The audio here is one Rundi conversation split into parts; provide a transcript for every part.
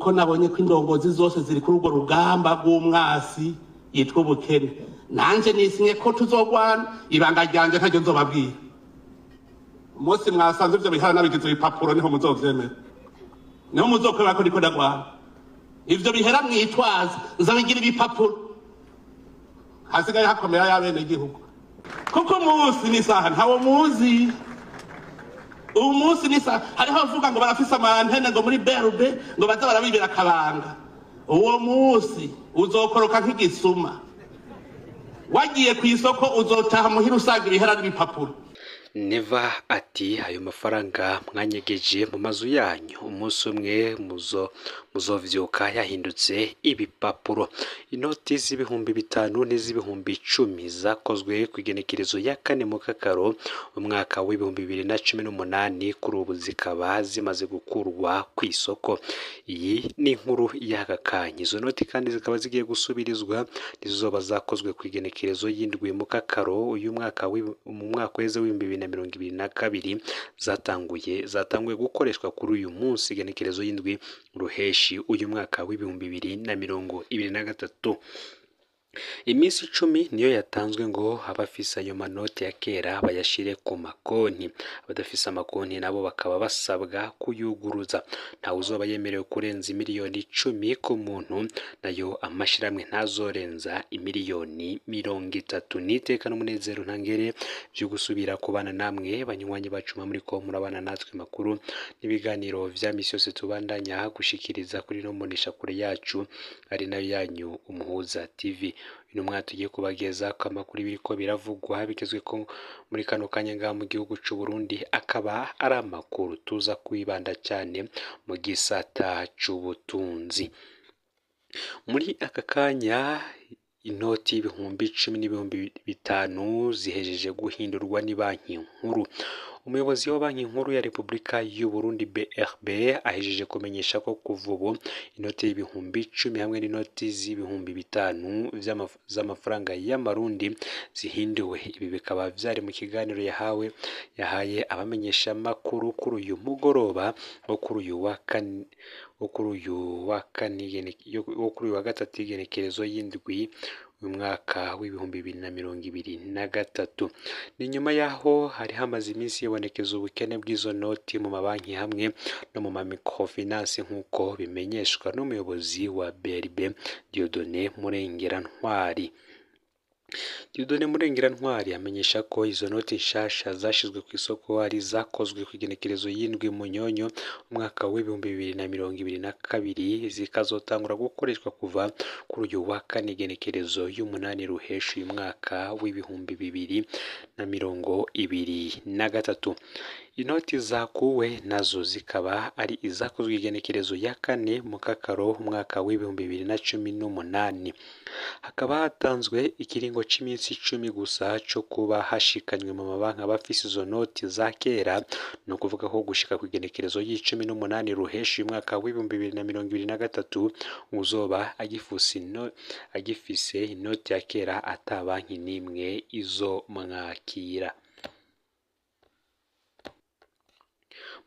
Kuko nabonye ko indongozi zose ziri kuri urwo rugamba rw'umwasi yitwa ubukene, nanje nisinye ko tuzogwana. Ibanga ryanje ntaryo nzobabwira. Umunsi mwasanze ivyo bihara nabigize ibipapuro, niho muzovyemera, niho muzokwemera ko ndiko ndagwana. Ivyo bihera mwitwaza nzabigira ibipapuro, hasigaye hakomera y'abenegihugu, kuko umunsi n'isaha ntawo muzi. Umunsi n'isaha, hariho abavuga ngo barafise ama antennes ngo muri BRB, ngo baza barabibira akabanga. Uwo munsi uzokoroka nk'igisuma. Wagiye ku isoko, uzotaha muhira usanga ibihera n'ibipapuro. Neva ati: "Ayo mafaranga mwanyegeje mu mazu yanyu, umunsi umwe muzo muzovyuka yahindutse ibipapuro." Inoti z'ibihumbi 5 n'iz'ibihumbi 10 zakozwe ku igenekerezo ya 4 Mukakaro umwaka w'2018, kuri ubu zikaba zimaze gukurwa ku isoko. Iyi ni inkuru y'aka kanya. Izo noti kandi zikaba zigiye gusubirizwa n'izizoba zakozwe ku igenekerezo y'7 Mukakaro uyu mwaka, mu mwaka uheze w'2022, zatanguye gukoreshwa kuri uyu munsi, igenekerezo y'indwi Ruheshi uyu mwaka w'2023. Iminsi 10 niyo yatanzwe ngo abafise ayo manoti ya kera bayashire ku makonti, abadafise amakonti nabo bakaba basabwa kuyuguruza. Ntawe uzoba yemerewe kurenza imiliyoni 10 ku muntu, nayo amashirahamwe ntazorenza imiliyoni 30. N'iteka n'umunezero ntangere vyo gusubira kubana namwe, banywanyi bacu muriko murabana natwe, makuru n'ibiganiro vya misi yose tubandanya gushikiriza kuri no mboneshakure yacu, ari nayo yanyu Umuhuza TV. Uyu mwaka tugiye kubageza ko amakuru biriko biravugwa bigezwe ko muri kano kanya ngaha mu gihugu c'u Burundi, akaba ari amakuru tuza kwibanda cyane mu gisata c'ubutunzi. Muri aka kanya inoti y'ibihumbi 10 n'ibihumbi 5 zihejeje guhindurwa ni Banki Nkuru. Umuyobozi wa Banki Nkuru ya Repubulika y'u Burundi BRB ahejeje kumenyesha ko kuva ubu inoti y'ibihumbi 10 hamwe n'inoti z'ibihumbi 5 z'amafaranga y'amarundi zihinduwe. Ibi bikaba vyari mu kiganiro yahaye abamenyeshamakuru kuri uyu mugoroba wo kuri uyu wa kane, wo kuri uyu wa kane, wo kuri uyu wa gatatu, igenekerezo y'indwi uyu mwaka w'2023. Ni nyuma y'aho hari hamaze iminsi hibonekeza ubukene bw'izo noti mu mabanki hamwe no mu ma microfinance, nk'uko bimenyeshwa n'umuyobozi wa BRB Dieudonné Murengerantwari. Dieudonné Murengerantwari amenyesha ko izo noti nshasha zashizwe ku isoko ari zakozwe ku igenekerezo y'indwi Munyonyo umwaka w'2022, zikazotangura gukoreshwa kuva kuri uyu wa kane, igenekerezo y'umunani Ruheshi uyu mwaka w'2023. Inoti zakuwe nazo zikaba ari izakozwe igenekerezo ya 4 Mukakaro umwaka w'2018. Hakaba hatanzwe ikiringo c'iminsi 10 gusa co kuba hashikanywe mu mabanki abafise izo noti za kera, ni ukuvuga ko gushika ku igenekerezo y'icumi n'umunani Ruheshi uyu mwaka w'2023, uzoba agifise inoti ya kera ata banki n'imwe izomwakira.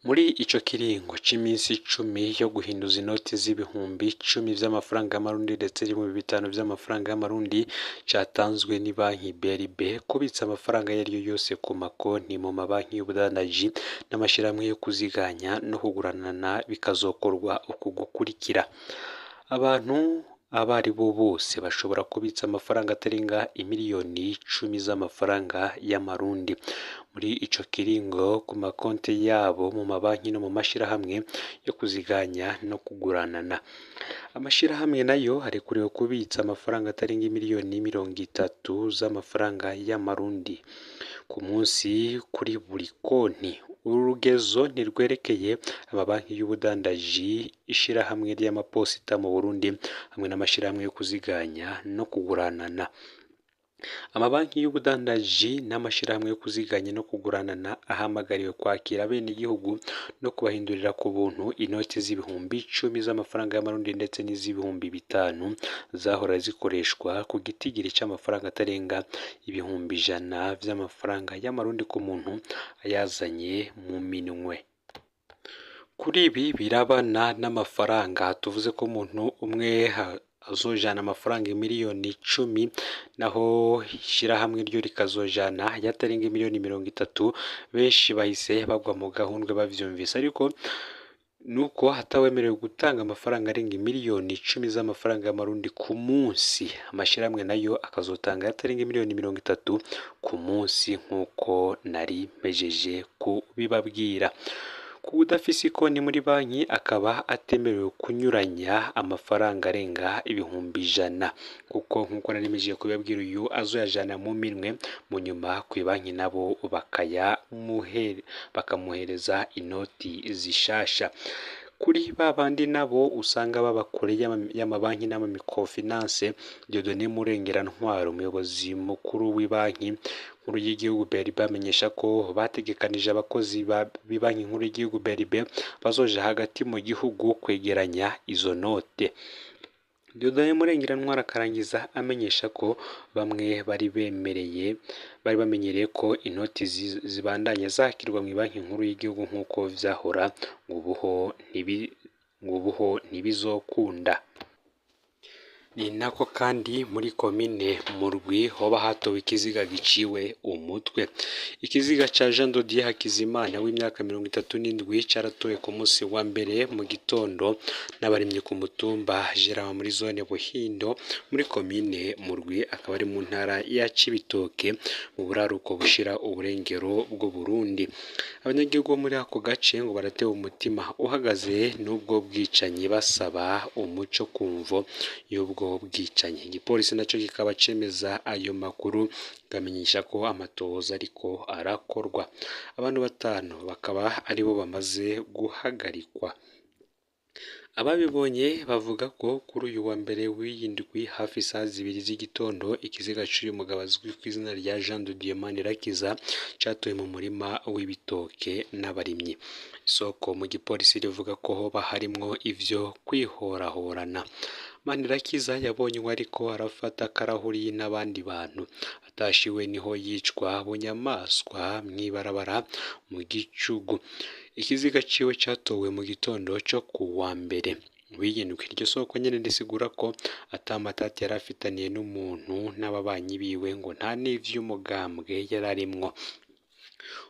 Muri ico kiringo c'iminsi 10 yo guhinduza inoti z'ibihumbi 10 vy'amafaranga y'amarundi ndetse n'ibihumbi 5 vy'amafaranga y'amarundi catanzwe ni banki BRB, kubitsa amafaranga ayo ariyo yose ku makonti mu mabanki y'ubudandaji n'amashirahamwe yo kuziganya no kuguranana bikazokorwa uku gukurikira: abantu abo ari bo bose bashobora kubitsa amafaranga atarenga imiliyoni 10 z'amafaranga y'amarundi muri ico kiringo ku makonti yabo mu mabanki no mu mashirahamwe yo kuziganya no kuguranana. Amashirahamwe nayo arekuriwe kubitsa amafaranga atarenga imiliyoni 30 z'amafaranga y'amarundi ku munsi kuri buri konti. Uru rugezo ntirwerekeye amabanki y'ubudandaji, ishirahamwe ry'amaposita mu Burundi hamwe n'amashirahamwe yo kuziganya no kuguranana. Amabanki y'ubudandaji n'amashirahamwe yo kuziganya no kuguranana ahamagariwe kwakira abenegihugu no kubahindurira ku buntu inoti z'ibihumbi 10 z'amafaranga y'amarundi ndetse n'iz'ibihumbi 5 zahora zikoreshwa, ku gitigiri c'amafaranga atarenga 100,000 vy'amafaranga y'amarundi ku muntu ayazanye mu minwe. Kuri ibi birabana n'amafaranga, tuvuze ko umuntu umwe azojana amafaranga 10 miliyoni, naho ishyirahamwe ryo rikazojana ayatarenga miliyoni 30. Benshi bahise bagwa mu gahundwe bavyumvise, ariko nuko hatawemerewe gutanga amafaranga arenga 10 miliyoni z'amafaranga y'amarundi ku munsi, amashirahamwe nayo akazotanga ayatarenga miliyoni 30 ku munsi, nk'uko nari mpejeje kubibabwira. Ku udafise ikonti muri banki akaba atemerewe kunyuranya amafaranga arenga 100,000, kuko nk'uko nari mpejeje kubibabwira, uyu azoyajana mu minwe, mu nyuma kw'ibanki nabo bakamuhereza inoti zishasha. Kuri ba bandi nabo usanga baba kure y'amabanki n'amamicrofinance, Dieudonné Murengerantwari, umuyobozi mukuru w'ibanki nkuru y'igihugu BRB, amenyesha ko bategekanije abakozi b'ibanki nkuru y'igihugu BRB bazoja hagati mu gihugu kwegeranya izo note. Dieudonné Murengerantwari akarangiza amenyesha ko bamwe bari bemereye bari bamenyereye ko inoti zibandanya zakirwa mu banki nkuru y'igihugu nk'uko vyahora, ngo ubuho ntibizokunda. Ni nako kandi muri komine Murwi hoba hatowe ikiziga giciwe umutwe. Ikiziga ca Jean de Dieu Hakizimana w'imyaka 37 caratowe ku musi wa mbere mu gitondo n'abarimyi ku mutumba Jerama muri zone Buhindo muri komine Murwi, akaba ari mu ntara ya Cibitoke mu buraruko bushira uburengero bw'u Burundi. Abanyagihugu bo muri ako gace ngo baratewe umutima uhagaze n'ubwo bwicanyi, basaba umuco ku mvo y'ubwo bwicanyi. Igipolisi naco kikaba cemeza ayo makuru, kikamenyesha ko amatohoza ariko arakorwa. Abantu batanu bakaba aribo bamaze guhagarikwa. Ababibonye bavuga ko kuri uyu wa mbere w'iyi ndwi hafi isaha 2 z'igitondo, ikiziga c'uyu mugabo azwi ku izina rya Jean de Dieu Manirakiza catowe mu murima w'ibitoke n'abarimyi. Isoko mu gipolisi rivuga ko hoba harimwo ivyo kwihorahorana. Manirakiza yabonywe ariko arafata akarahuri n'abandi bantu, atashe iwe niho yicwa bunyamaswa mw'ibarabara mu gicugu. Ikiziga ciwe catowe mu gitondo co ku wa mbere w'iyi ndwi. Iryo soko nyene risigura ko ata matati yari afitaniye n'umuntu n'ababanyi biwe, ngo nta n'ivy'umugambwe yari arimwo.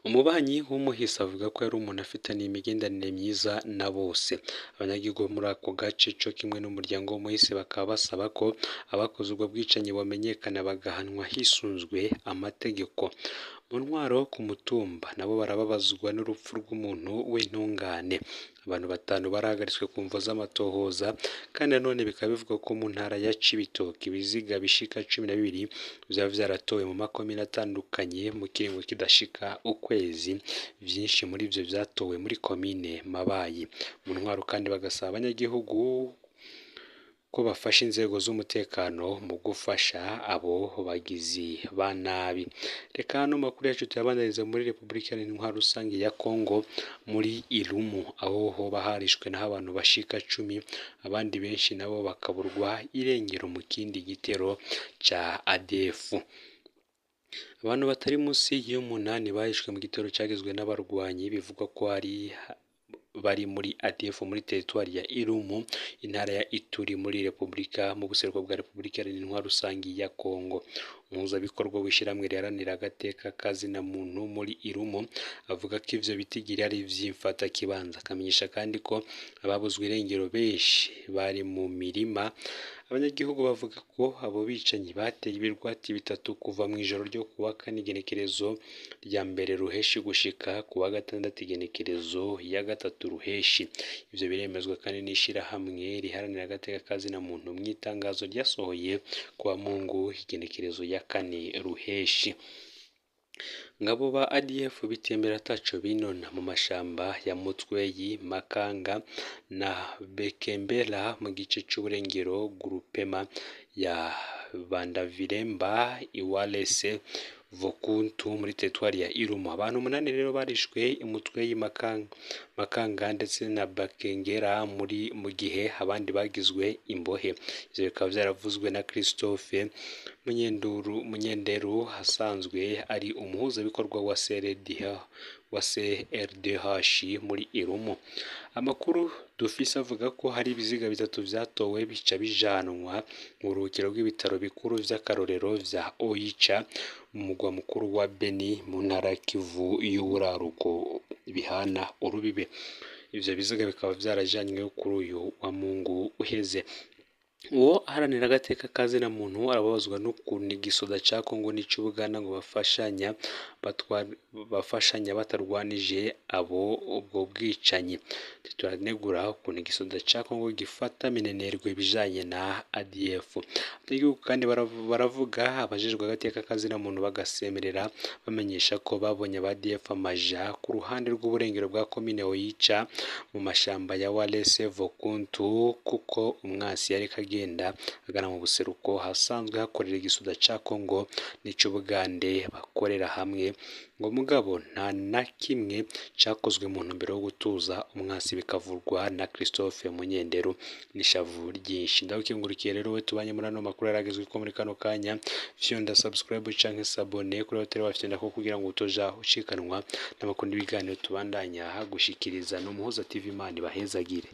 Umubanyi w'umuhisi avuga ko yari umuntu afitaniye imigenderanire myiza na bose. Abanyagihugu bo muri ako gace co kimwe n'umuryango w'umuhisi bakaba basaba ko abakoze ubwo bwicanyi bomenyekana bagahanwa hisunzwe amategeko. Mu ntwaro ku mutumba nabo barababazwa n'urupfu rw'umuntu w'intungane. Abantu batanu barahagaritswe ku mvo z'amatohoza, kandi nanone bikaba bivugwa ko mu ntara ya Cibitoke ibiziga bishika 12 vyaba vyaratowe mu makomine atandukanye mu kiringo kidashika ukwezi, vyinshi muri ivyo vyatowe muri komine Mabayi. Mu ntwaro kandi bagasaba abanyagihugu ko bafasha inzego z'umutekano mu gufasha abo bagizi ba nabi. Reka hano makuru yacu tuyabandaniza muri Repubulika Iharanira Intwaro Rusange ya Kongo, muri Irumu, aho hoba harishwe naho abantu bashika 10, abandi benshi nabo bakaburwa irengero mu kindi gitero ca ADF. Abantu batari munsi y'umunani bahishwe mu gitero cagizwe n'abarwanyi bivugwa ko ari bari muri ADF muri teritwari ya Irumu, intara ya Ituri, muri Repubulika mu buseruko bwa Repubulika Iharanira Intwaro Rusange ya Kongo. Umuhuzabikorwa w'ishirahamwe riharanira agateka kazina muntu muri Irumu avuga ko ivyo bitigiri ari ivy'imfatakibanza, akamenyesha kandi ko ababuzwe irengero benshi bari mu mirima. Abanyagihugu bavuga ko abo bicanyi bateye ibirwati bitatu kuva mw'ijoro ryo kuwa kane igenekerezo rya mbere Ruheshi gushika kuwa gatandatu igenekerezo ya gatatu Ruheshi. Ivyo biremezwa kandi n'ishirahamwe riharanira agateka kazina muntu mw'itangazo ryasohoye kuwa Mungu igenekerezo ya kane Ruheshi. Ngabo ba ADF bitembera ataco binona mu mashamba ya Mutweyi, Makanga na Bekembera mu gice c'uburengero grupema ya Bandaviremba Iwalese. Vokuntu muri teritwari ya Irumu. Abantu 8 rero barishwe imutwe y'Imakanga ndetse na Bakengera muri mu gihe abandi bagizwe imbohe. Ivyo bikaba vyaravuzwe na Christophe Munyenderu asanzwe ari umuhuzabikorwa wa CRDH wa CRDH muri Irumu. Amakuru dufise avuga ko hari ibiziga bitatu vyatowe bica bijanwa mu buruhukiro bw'ibitaro bikuru vy'akarorero vya Oicha mu mugwa mukuru wa Beni mu ntara ya Kivu y'uburaruko bihana urubibe. Ivyo biziga bikaba vyarajanywe kuri uyu wa Mungu uheze. Uwo aharanira agateka ka zina muntu arababazwa n'ukuntu igisoda ca Kongo n'ic'Ubuganda ngo bafashanya batarwanije abo ubwo bwicanyi. Turanegura ukuntu igisoda ca Kongo gifata minenerwe ibijanye na ADF. Abanyagihugu kandi baravuga abajejwe agateka ka zina muntu bagasemerera bamenyesha ko babonye aba ADF amaja ku ruhande rw'uburengero bwa komine Oicha mu mashamba ya Walese Vokuntu kuko umwasi yariko agenda agana mu buseruko hasanzwe hakorera igisoda ca Kongo n'ic'Ubugande bakorera hamwe ngo mugabo nta na kimwe cakozwe mu ntumbero yo gutuza umwasi bikavurwa na Christophe Munyenderu n'ishavu ryinshi. Ndagukengurikiye rero we tubanye muri ano makuru yaragezwe ko muri kano kanya fyonda subscribe canke s'abonner kuri hoteli wafyonda ko kugira ngo utoja ucikanwa n'amakuru n'ibiganiro tubandanya gushikiriza. N'Umuhuza TV, Imana ibahezagire.